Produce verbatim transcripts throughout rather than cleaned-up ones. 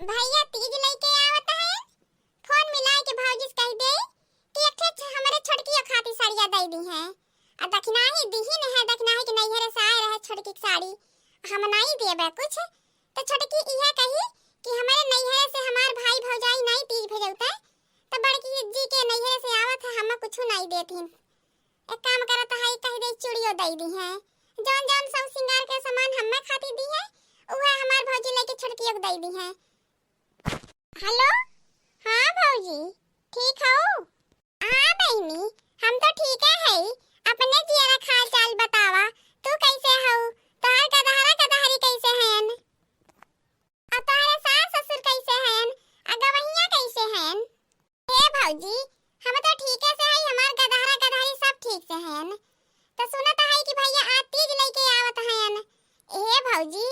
भइया तीज लइके आवत हैं, फोन मिलाइ के भौजी से कहि देइ कि एक ठे छ-, हमरे छोटकियो खातिर सड़िया दइ दिहैं। अ दखिनाही दिहिन है, दखिनाही के नइहरे से आए रहे छोटकी के साड़ी, हम नाहीं देबे कुछ। त छोटकी इहे कही कि हमरे नइहरे से हमार भाई भौजाई नाहीं तीज भेजउते, त बड़की जी के नइहरे से आवत है, हम कुछ नाहीं देत हिन। एक काम करत है, कहि देइ चूड़ियो दइ दिहैं, जौन जौन सब सिंगार के सामान हम्मे खातिर दिहैं, उहे हमार भौजी लइके छोटकियो के दइ दिहैं। हेलो, हाँ भौजी, ठीक हऊ? हाँ बहिनी, हम तो ठीके हई। अपने जियरा के हाल चाल बतावा, तू कइसे हऊ? तोहार गदहरा गदहरी कइसे हयन? अ तोहरे सास ससुर कइसे हयन? अ गवहिया कइसे हयन? हे भौजी, हम तो ठीके से हई, हमार गदहरा गदहरी सब ठीक से हयन। त सुनत हई कि भइया आज तीज लइके आवत हयन। हे भौजी,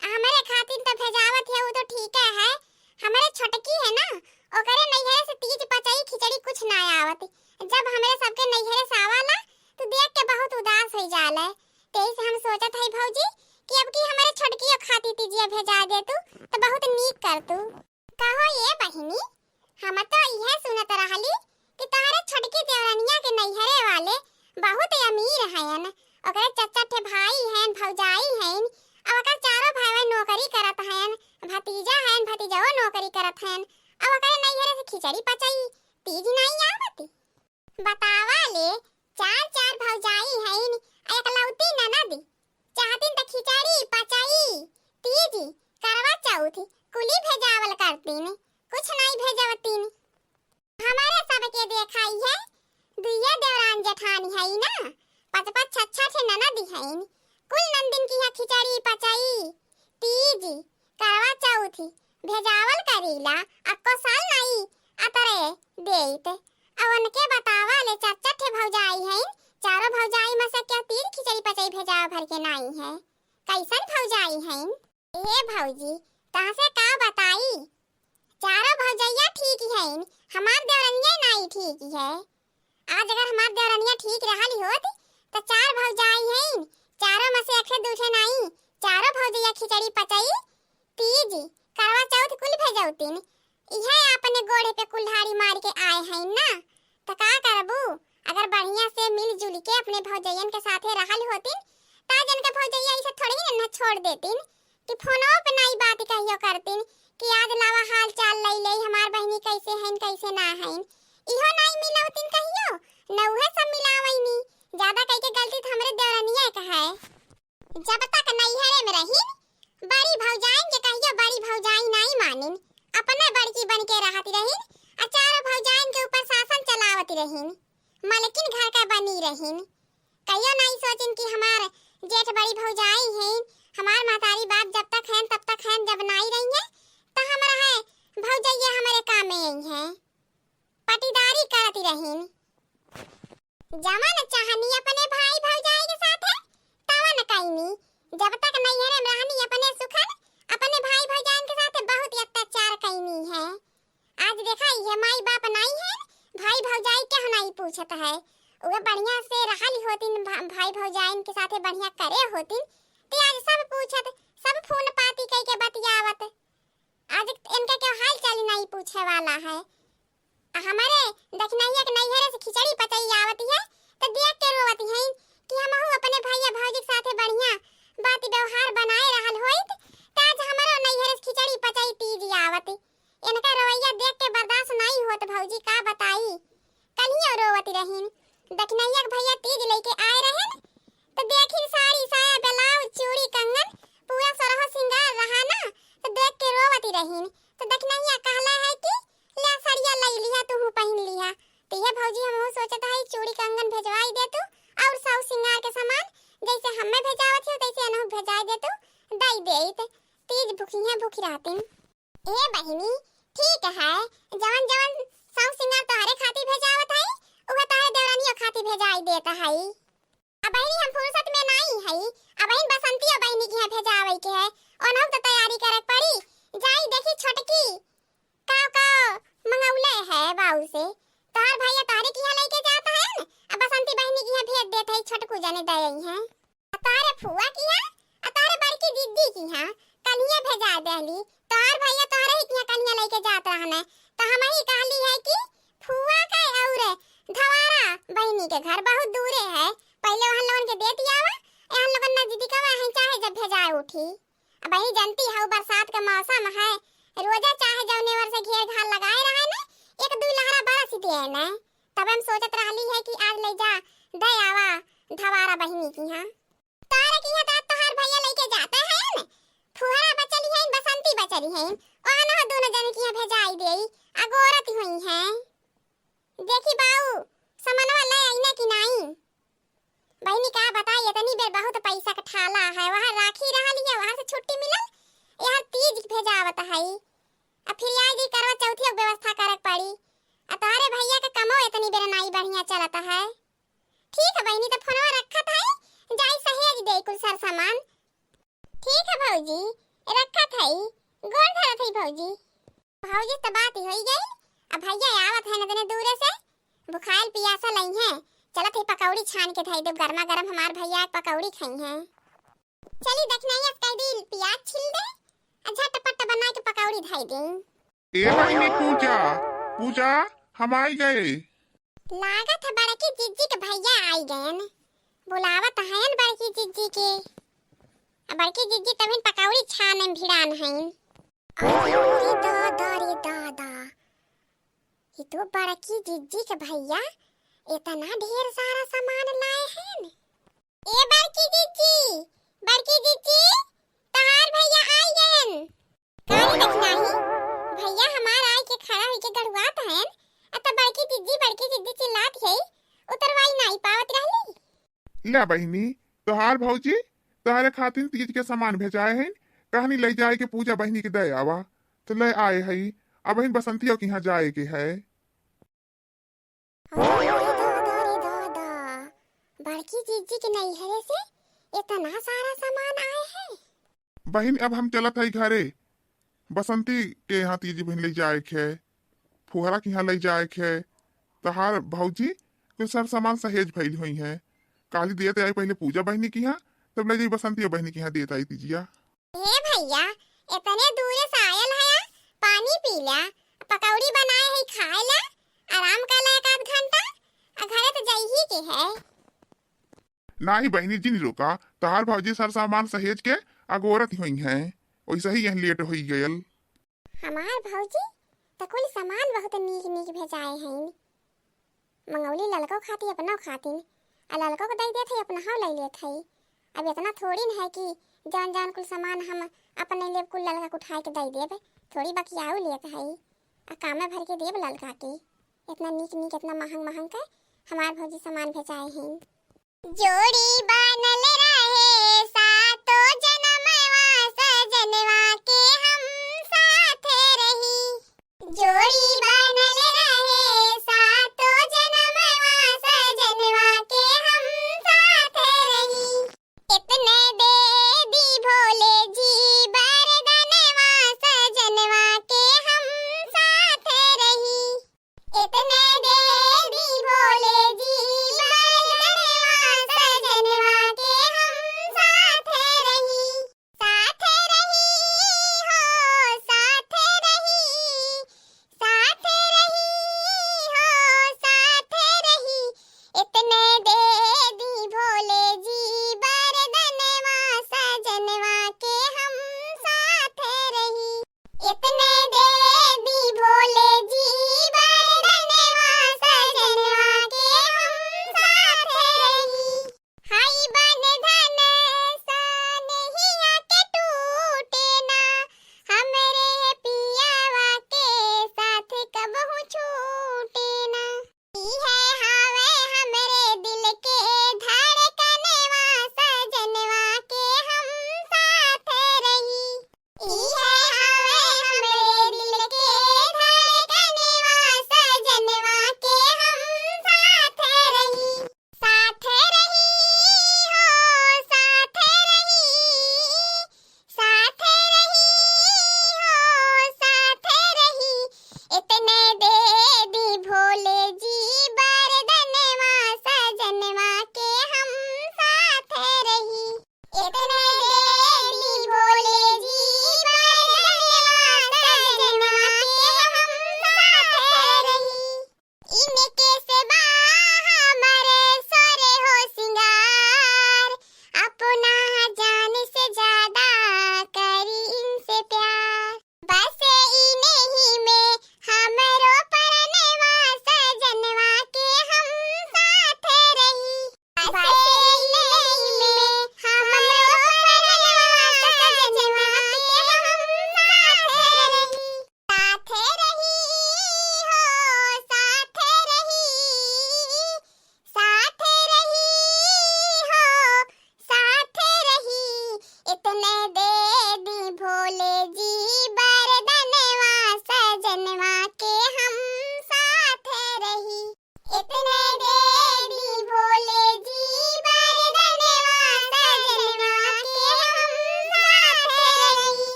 हमरे खातिर त भेजावत है, उ तो ठीके है। हमरे छोटकी है ना, ओकरे नइहरे से तीज पचई खिचड़ी कुछ ना आवत। जब हमरे सबके नइहरे से आवाला, त देख के बहुत उदास होइ जाले। तेही से हम सोचत हई भौजी कि अब की हमरे छोटकियो खातिर तीजिया भेजा देतू, त बहुत नीक करतू। कहो ये बहिनी, हम तो इहे सुनत रहली कि तोहरे छोटकी देवरनिया के नइहरे वाले बहुत अमीर हयन, ओकरे चार चार ठे भाई हयन, भौजाई हयन, अ ओकर चारो भाई नौकरी करत हयन, भतीजा हयन, भतीजवो नौकरी करत हयन, अ ओकरे नइहरे से खिचड़ी पचई तीज नाहीं आवत। बतावा ले, चार चार भौजाई हईन, एकलौती ननद, चाहतीन त खिचड़ी, पचई, तीज, करवा चौथ, कुली भेजावल करतीन, कुछ नाहीं भेजवतीन। हमरे सबके देखाई है, दुइये देवरान जेठानी हई ना, पाँच पाँच छह छह ठे ननद हईन, कुल ननदिन किहाँ खिचड़ी, पचई, तीज, करवा चौथ भेजावल करीला, अक्को साल नाई अतरे देइत। अ उनके बतावा ले चार चार ठे भौजाई हईन, चारो भौजाई में से केहू तीज खिचड़ी पचई भेजाव भर के नाई है। कइसन भौजाई हईन? ए भौजी, तहसे का बताई, चारो भौजइया ठीक हईन, हमार देवरनिया नाई ठीक है। आज अगर हमार देवरनिया ठीक रहल होत, त चार भौजाई हईन, चारो में से एक ठे दू ठे नाई, चारो भौजइया खिचड़ी पचई, तीज, करवा चौथ कुल भेजौतीन। इहे अपने गोड़े पे कुल्हाड़ी मार के आए हईन ना, त का करबू? अगर बढ़िया से मिलजुल के अपने भौजइयन के साथे रहल होतीन, त आज इनके भौजइया ऐसे थोड़ी ही ना छोड़ देतीन। कि फोनो पे नाई बात कहियो करतीन कि आज लावा हाल चाल लई ले, हमार बहिनी कैसे हईन, कैसे ना हईन, इहो नाई मिलौतीन कहियो, न उहे सब मिलावैनी। ज्यादा कई के गलती तो हमरे देवरनिया के है। जब तक नैहरे में रहीन, बड़ी भौजाइन के कहियो बड़ी भौजाई नाई मानिन, अपने बड़की बन के रहती रहीन, आ चारों भौजाइन के ऊपर शासन चलावती रहीन, मलकिन घर का बनी रहीन। कहियो नाई सोचिन कि हमार जेठ बड़ी भौजाई हैं, हमार महतारी बाप जब तक हैं, तब तक हैं, जब नाई रही हैं, त हम रहे भौजैया हमरे कामे आई हैं। पटीदारी करती रहीन। जवन चाहनी अपने भाई भौजाई के साथे, तवन कईनी। जब तक नैहरे में रहनी, अपने सुखन, अपने भाई भौजाइन के साथे बहुत अत्याचार कईनी है। आज देखा, ये माई बाप नाई है, भाई भौजाई केहू नाई पूछत है। उहे बढ़िया से रहल होतिन, भा-, भाई भौजाइन के साथे बढ़िया करे होतिन, ते आज सब पूछत, सब फोन पाती कई के बतियावत। आज इनके केहू हाल चाल नाई पूछे वाला है। आ हमरे दखिनहिया के नैहरे से खिचड़ी पचई आवत है, त देख के रोवत हैं कि हमहू अपने भैया भौजी के साथे बढ़िया बात व्यवहार बनाए रहल होइत, त आज हमरो नैहरे से खिचड़ी पचई तीज आवत। इनका रवैया देख के बर्दाश्त नाई होत भौजी, का बताई। कल्हियो रोवत रहीन। दखिनहिया के भैया तीज लेके आए रहेन, त देखिन साड़ी, साया, ब्लाउज, चूड़ी, कंगन, पूरा सोरहो सिंगार रहा ना, त देख के रोवत रहीन। त दखिनहिया कहला है कि ले सड़िया लई लिहा, तुहू पहिन लिहा। त ये भौजी हमहू सोचत है चूड़ी कंगन भेजवाई दे तू, और सब सिंगार के सामान जैसे हमें भेजावत हो तैसे एनहू भेजाई दे तू, दई देइत। तीज भूखी है, भूखी रहतीन। ए बहिनी, ठीक है, जवन जवन सब सिंगार तोहरे खातिर भेजावत है, उहे तोहरे देवरानियों खातिर भेजाई देत है। अबहिन हम फुर्सत में नाई हई, अबहिन बसंतियो बहिनी के यहाँ भेजावे के है, ओनहु तो तैयारी करे के पड़ी। जाई देखी छोटकी का का मंगौले है बाऊ से, तोहार भैया तोहरे के यहाँ लेके जात है न, अब बसंती बहिनी के यहाँ भेज देत है, छोटकू जने दे आई हैं। आ तोहरे फुआ के यहाँ, आ तोहरे बड़की दीदी के यहाँ कलिया भेजा देहली, तोहार भैया तोहरे ही के कनिया लइके जात रहने, त हमही कहली है कि फुआ के और धवारा बहिनी के घर बहुत दूरे है, पहिले ओहन लोगन के देती आवा, एहन लोगन नजदीकवा है, चाहे जब भेजाए उठी। अब वही जनती हउ, बरसात के मौसम है, रोजा चाहे जौने ओर से घेर घार लगाए रहे ने, एक दुइ लहरा बरस दिए ने। तब हम सोचत रहली है कि आज ले जा दे आवा धवारा बहिनी किहाँ। तारे किहाँ तो आज तोहार भैया लइके जाते हैं ने, फुहरा बचली है, बसंती बचली है, ओहन हो दोनों जन किहाँ भेजाई देई, अगोरत हुई हैं। देखी बाऊ, समनवा ले आईने कि नाई? बहिनी का बताई, इतनी बेर बहुत पैसा के ठाला है, वहाँ राखी रहल है, वहाँ से छुट्टी मिलल, यहाँ तीज भेजावत है। अब फिर आई जी करवा चौथी के व्यवस्था करे के पड़ी। आ तोहरे भैया के कमो इतनी बेर नाई बढ़िया चलत है। ठीक है बहिनी, तो फोनवा रखत है, जाई सहेज दे कुल सर सामान। ठीक है भौजी, रखत है, गोड़ धरत है भौजी। भौजी, त बात ही होई गई। अब भैया आवत है न तने दूरे से, भुखाइल पियासा लई है। चलत है पकौड़ी छान के धई देब, गर्मा गर्म हमार भैया एक पकौड़ी खाई है। चली दखनाइया कह दी, पियाज छील दे, आ झटपट बना के पकौड़ी धई दे। ए बहिनी पूजा, पूजा, हम आई गए। लागत है बड़की जिज्जी के भैया आई गयन, बुलावत हयन बड़की जिज्जी के। आ बड़की जिज्जी तभिन पकौड़ी छाने में भिड़ान हईन। अरे रे दादा रे दादा, ये तो बड़की जिज्जी के भैया इतना ढेर सारा सामान लाए हैं। ए बड़की जिज्जी, बड़की जिज्जी, तहार भैया आई गयन। का रे दखिनाही, भैया हमार आए के खड़ा होई के गड़ुआत हैं, आ त बड़की जिज्जी, बड़की जिज्जी चिल्लात है, उतरवाई नाई पावत रहली। ले बहिनी, तोहार भौजी तोहरे खातिर तीज के सामान भेजाए हैं, कहनी ले जाए के पूजा बहिनी के दे आवा, तो ले आए हई। अब बहिन बसंतिया के यहाँ जाए के है। अरे दादा रे दादा, बड़की जिज्जी के नैहरे से इतना सारा सामान आए है। बहिन, अब हम चलत हई घरे, बसंती के यहाँ तीज बहिन ले जाए के है, फुहरा के यहाँ ले जाए के है। तहार भौजी कुछ सर सामान सहेज भइल हुई है, काली देत आई पहिले पूजा बहिनी के यहाँ, तब ले जाई बसंती बहिनी के यहाँ देत आई तीजिया। ए भैया, इतने दूरे से आयल है, पानी पी ला, पकौड़ी बनाए है खाए ला, आराम कर ला एक आध घंटा, आ घरे तो जाइही के है। नाही बहिनी, जिन रोका, तहार भौजी सर सामान सहेज के अगोरत हुई हैं, वैसे ही यह लेट होई गयल। हमार भौजी त कुल सामान बहुत नीक नीक भेजाए हैं, मंगौली ललको खाती अपनो खातिन, आ ललको को दई देत है, अपनहौ लई लेत है। अब इतना थोड़ी न है कि जौन जौन कुल सामान हम अपने लेब कुल ललका के उठाए के दई देब, थोड़ी बकियाऊ लेत है, आ कामे भर के देब ललका के। इतना नीक नीक, इतना महंग महंग के हमार भौजी सामान भेजाए हैं। जोड़ी बनल रहे सातो जनमवा, सजनवा के हम साथ रही। जोड़ी बनल रहे सातो जनमवा, सजनवा के हम साथ रही। इतने दे दी भोले जी बरदनवा, सजनवा के हम साथ रही। इतने दे दी भोले जी बरदनवा, सजनवा के हम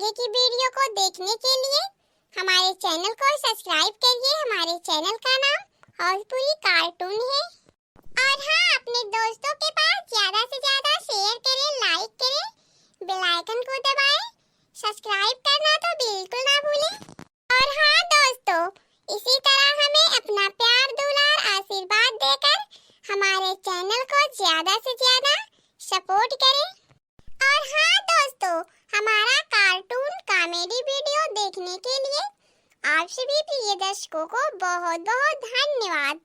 आगे की वीडियो को देखने के लिए हमारे चैनल को सब्सक्राइब करिए। हमारे चैनल का नाम भोजपुरी कार्टून है। और हाँ, अपने दोस्तों के पास ज्यादा से ज्यादा शेयर करें, लाइक करें, बेल आइकन को दबाएं, सब्सक्राइब करना तो बिल्कुल ना भूलें। और हाँ दोस्तों, इसी तरह हमें अपना प्यार, दुलार, आशीर्वाद देकर हमारे चैनल को ज्यादा से ज्यादा सपोर्ट करें। और हाँ दोस्तों, हमारा कार्टून कॉमेडी वीडियो देखने के लिए आप सभी प्रिय दर्शकों को बहुत बहुत धन्यवाद।